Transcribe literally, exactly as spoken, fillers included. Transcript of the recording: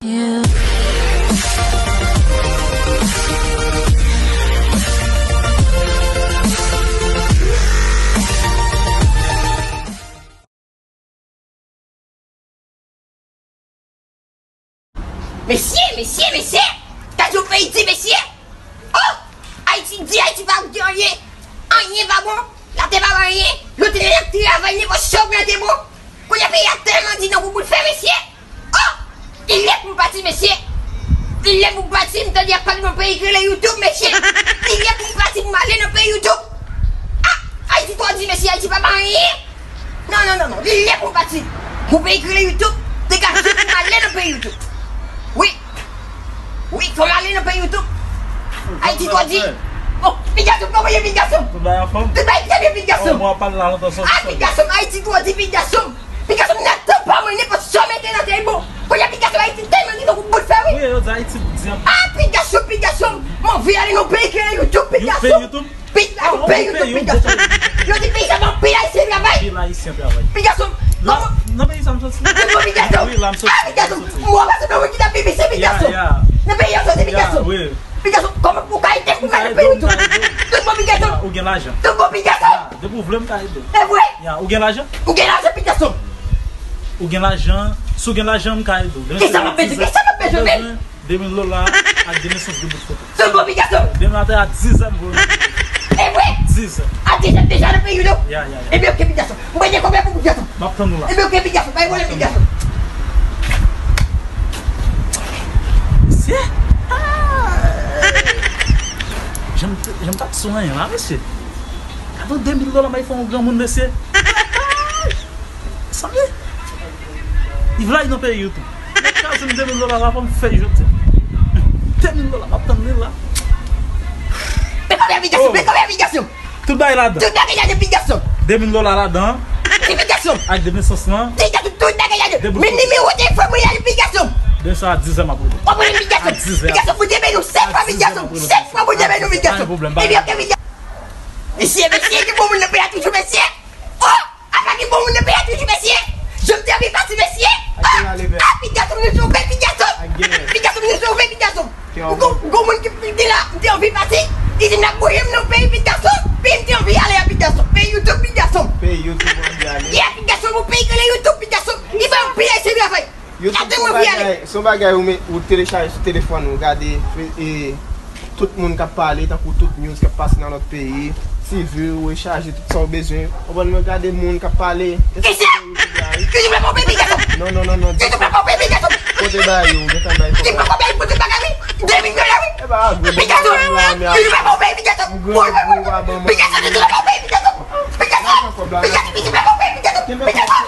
Mesye, mesye, mesye! Gad yon peyi di, mesye! Oh! Ayiti di, Ayiti pa gen anyen. Anyen pa bon. Latè pa bay anyen. Yo te nèg travay, nenpòt sa w gen te bon. Kounye a peyi a tèlman di nan gwo bout fè, mesye. Oh! Li lè pou m pati, mesye. Li lè pou m pati, m tande y ap pale nan peyi ki rele YouTube, mesye. Li lè pou m pati, pou m ale nan peyi YouTube. Ah! Ayiti twò di, mesye, Ayiti pa bay anyen. Non, non, non, non. Li lè pou m pati. Pou peyi ki rele YouTube, degaje pou m ale nan peyi YouTube. Wi. Wi, fò m ale nan peyi YouTube. Ayiti twò di. Oh, pigason, kòman ye, pigason? Tout bagay anfòm? Tout bagay trè byen, pigason. Oh, mwen ap pale la lontan, sòti. Ah, pigason, Ayiti twò di, pigason. Pigason, m nan tan pa mwen, nenpòt sa w mete nan tèt bon. Kounye a, pigason, Ayiti tèlman di tankou bout fè, wi. Wi, yo di Ayiti di anpil. Ah, pigason, pigason. M anvi ale nan peyi ki rele YouTube, pigason. Peyi YouTube? Peyi, ah, ou peyi, peyi, ou peyi, ou peyi. Yo di peyi sa pa anpil Ayisyen travay. Anpil Ayisyen travay. Pigason, kòman? Nan peyi sa m soti. Pigason. Wi, la m soti. Ah, pigason. M wè w pase nan moun ki t ap viv isi, pigason. Nan peyi yo soti, pigason. Pigason, kòman pou ka ede pou m ale peyi tou? Tout bon, pigason. Ou gen lajan. Tout bon, pigason. Depi w vle, m ka ede w. E vre? Ou gen lajan? Ou gen lajan, pigason. Ou gen lajan. Si w gen lajan, m ka ede w. Kisa m ap bezwen? Kisa m ap bezwen menm? De mil dola ak de nesans de bout foto. Tout bon, pigason. Demen maten a dizè m voye w nan peyi. E vre? Dizè. A dizè m deja nan peyi w, non? Ya, ya, ya. Ebyen, oke, pigason. Mwen gen konbyen pou pigason? M ap tann ou la. Ebyen, oke, pigason. Pa gen pwoblèm, pigason. Mesye. Jan m t-, jan m t ap sou anyen la, mesye. Avan de mil dola, m al fè yon granmoun, mesye. Sanble. Li vle al nan peyi YouTube. Nèg ka di m de mil dola la, fò m fè l jodi a. De mil dola, m ap tann li la. Men konbyen pigason, men konbyen pigason? Tout bagay ladan. Tout bagay ladan, pigason. De mil dola ladan. Ki pigason? Ak de nesans lan. Pigason, tout bagay ladan. Men nimewo telefòn mwen an, pigason. Demen sa a dizè m ap rele. W ap rele pigason. A dizè. Pigason, Bondye beni w. Sèt fwa pigason. Sèt fwa Bondye beni w, pigason. Pa gen pwoblèm, pa gen pwoblèm. Mesye, mesye, ki bon moun nan peyi a toujou, mesye. Oh! Apa ki bon moun nan peyi a toujou, mesye? Jan m te anvi pati, mesye. Ah, pigason, m sove, pigason. Pigason, m sove, pigason. Gon, gon moun ki te la, m te anvi pati. Li di m n ap voye m nan peyi, pigason. Peyi m te anvi ale a, pigason. Peyi YouTube, pigason. Peyi YouTube, w anvi ale. Yeah, pigason, yon peyi ki rele YouTube, pigason. Li bay yon peyi se travay. YouTube se yon bagay, se yon bagay ou met, ou telechaje sou telefòn ou, gade, e, tout moun k ap pale, tankou tout news k ap pase nan lòt peyi, ti vi w, e chaje tout sa w bezwen. Konprann mwen, gade moun k ap pale. Kisa? YouTube la, wi. YouTube la pa yon peyi, pigason. Non, non, non, non. YouTube la pa yon peyi, pigason. Kote bagay yo, gentan bay kòb la. YouTube la pa yon peyi, kote bagay, wi. De mil dola, wi. E pa gwo pigason. YouTube la pa yon peyi, pigason. Pigason, YouTube la pa yon peyi, pigason. Pigason, YouTube la pa yon peyi, pigason. Pigason.